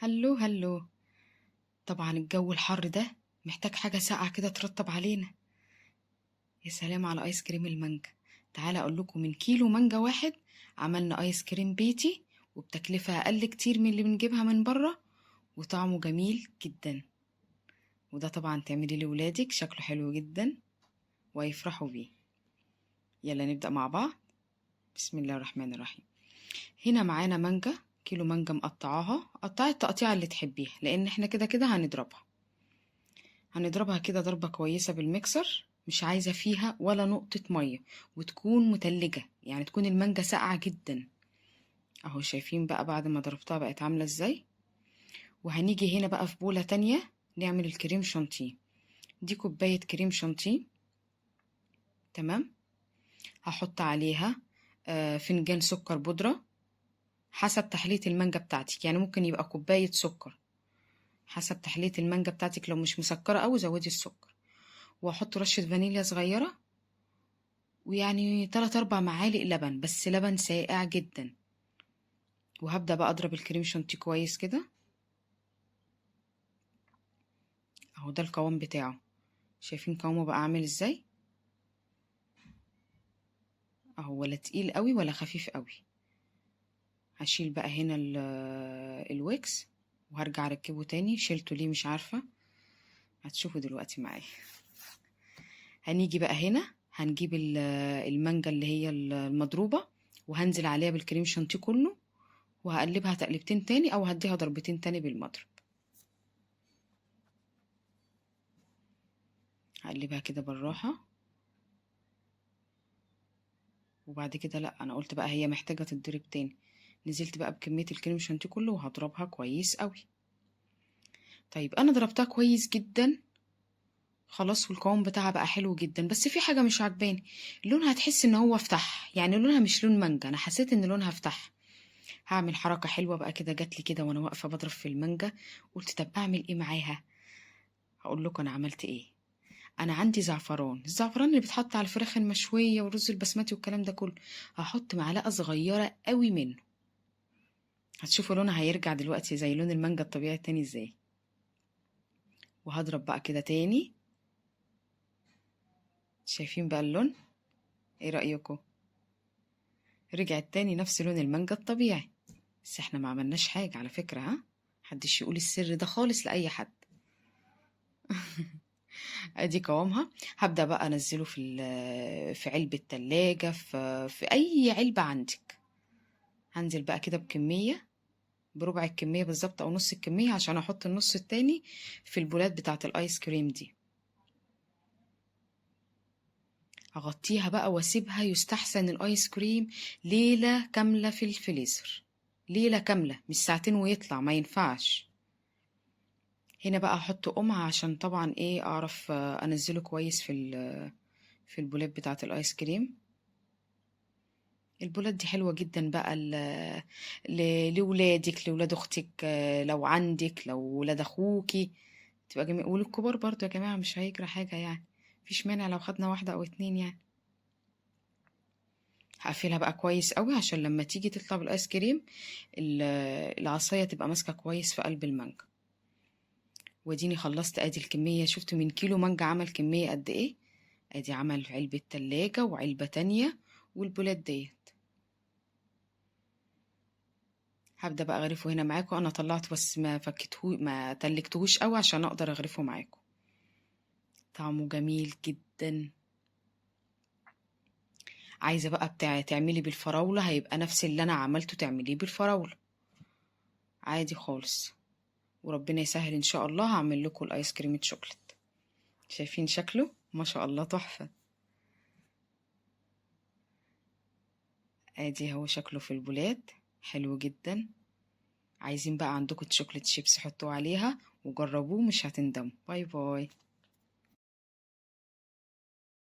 hello hello. طبعا الجو الحر ده محتاج حاجة ساقعة كده ترطب علينا. يا سلام على آيس كريم المانجا. تعالى أقول لكم، من كيلو مانجا واحد عملنا آيس كريم بيتي وبتكلفة أقل كتير من اللي بنجيبها من بره، وطعمه جميل جدا. وده طبعا تعملي لولادك، شكله حلو جدا ويفرحوا بيه. يلا نبدأ مع بعض. بسم الله الرحمن الرحيم. هنا معانا مانجا، كيلو مانجا مقطعاها، قطعي التقطيعة اللي تحبيها لان احنا كده كده هنضربها. هنضربها كده ضربة كويسة بالميكسر، مش عايزة فيها ولا نقطة مية، وتكون متلجة، يعني تكون المانجا ساقعة جدا. اهو شايفين بقى بعد ما ضربتها بقت عاملة ازاي. وهنيجي هنا بقى في بولة تانية نعمل الكريم شانتيه. دي كوباية كريم شانتيه، تمام. هحط عليها فنجان سكر بودرة حسب تحلية المانجا بتاعتك، يعني ممكن يبقى كوباية سكر حسب تحلية المانجا بتاعتك، لو مش مسكرة أوي زودي السكر. واحط رشة فانيليا صغيرة، ويعني 3-4 معالق لبن، بس لبن ساقع جدا. وهبدأ بقى أضرب الكريم شانتيه كويس كده. اهو ده القوام بتاعه، شايفين قوامه بقى عامل ازاي؟ اهو ولا تقيل قوي ولا خفيف قوي. هشيل بقى هنا الويكس وهرجع اركبه تاني. شيلته ليه مش عارفة، هتشوفوا دلوقتي معايا. هنيجي بقى هنا هنجيب المانجا اللي هي المضروبة، وهنزل عليها بالكريم شانتيه كله، وهقلبها تقلبتين تاني او هديها ضربتين تاني بالمضرب. هقلبها كده بالراحة. وبعد كده لا، انا قلت بقى هي محتاجة تتضرب تاني، نزلت بقى بكمية الكريم شانتيه كله وهضربها كويس قوي. طيب انا ضربتها كويس جدا خلاص، والقوام بتاعها بقى حلو جدا. بس في حاجة مش عجباني، لونها هتحس ان هو فتح، يعني لونها مش لون مانجا، انا حسيت ان لونها فتح. هعمل حركة حلوة بقى كده، جاتلي كده وانا واقفة بضرب في المانجا، قلت طب اعمل ايه معاها؟ هقول لكم انا عملت ايه. انا عندي زعفران، الزعفران اللي بيتحط على الفراخ المشوية والرز البسمتي والكلام ده كله، هحط معلقة صغيرة قوي منه. هتشوفوا لونها هيرجع دلوقتي زي لون المانجا الطبيعي تاني ازاي. وهضرب بقى كده تاني. شايفين بقى اللون؟ ايه رأيكم؟ رجعت تاني نفس لون المانجا الطبيعي. بس احنا ما عملناش حاجة على فكرة، ها، محدش يقول السر ده خالص لأي حد. ادي قوامها. هبدأ بقى انزله في علبة تلاجة، في اي علبة عندك. هنزل بقى كده بكمية، بربع الكمية بالظبط او نص الكمية، عشان احط النص التاني في البولات بتاعة الايس كريم دي. هغطيها بقى واسيبها، يستحسن الايس كريم ليلة كاملة في الفريزر، ليلة كاملة مش ساعتين ويطلع، ما ينفعش. هنا بقى هحط قمعة عشان طبعا اعرف انزله كويس في البولات بتاعة الايس كريم. البولات دي حلوة جدا بقى لولادك، لولاد اختك، لو عندك، لو ولاد اخوكي، تبقى جميلة. وللكبار برضو يا جماعة مش هيجرى حاجة يعني، مفيش مانع لو خدنا واحدة او اتنين يعني. هقفلها بقى كويس قوي عشان لما تيجي تطلع بالايس كريم العصاية تبقى ماسكة كويس في قلب المانجا. واديني خلصت ادي الكمية. شفتوا من كيلو مانجا عمل كمية قد ايه؟ ادي عمل علبة تلاجة وعلبة تانية والبولات ديت. هبدأ بقى اغرفه هنا معاكم. انا طلعت بس ما فكته، ما تلجتهوش قوي عشان اقدر اغرفه معاكم. طعمه جميل جدا. عايزة بقى تعملي بالفراولة، هيبقى نفس اللي انا عملته تعمليه بالفراولة عادي خالص. وربنا يسهل ان شاء الله هعمل لكم الايس كريم شوكليت. شايفين شكله؟ ما شاء الله تحفة. ادي هو شكله في البولات، حلو جدا. عايزين بقى عندكم chocolate chips حطوه عليها وجربوه، مش هتندموا. bye bye.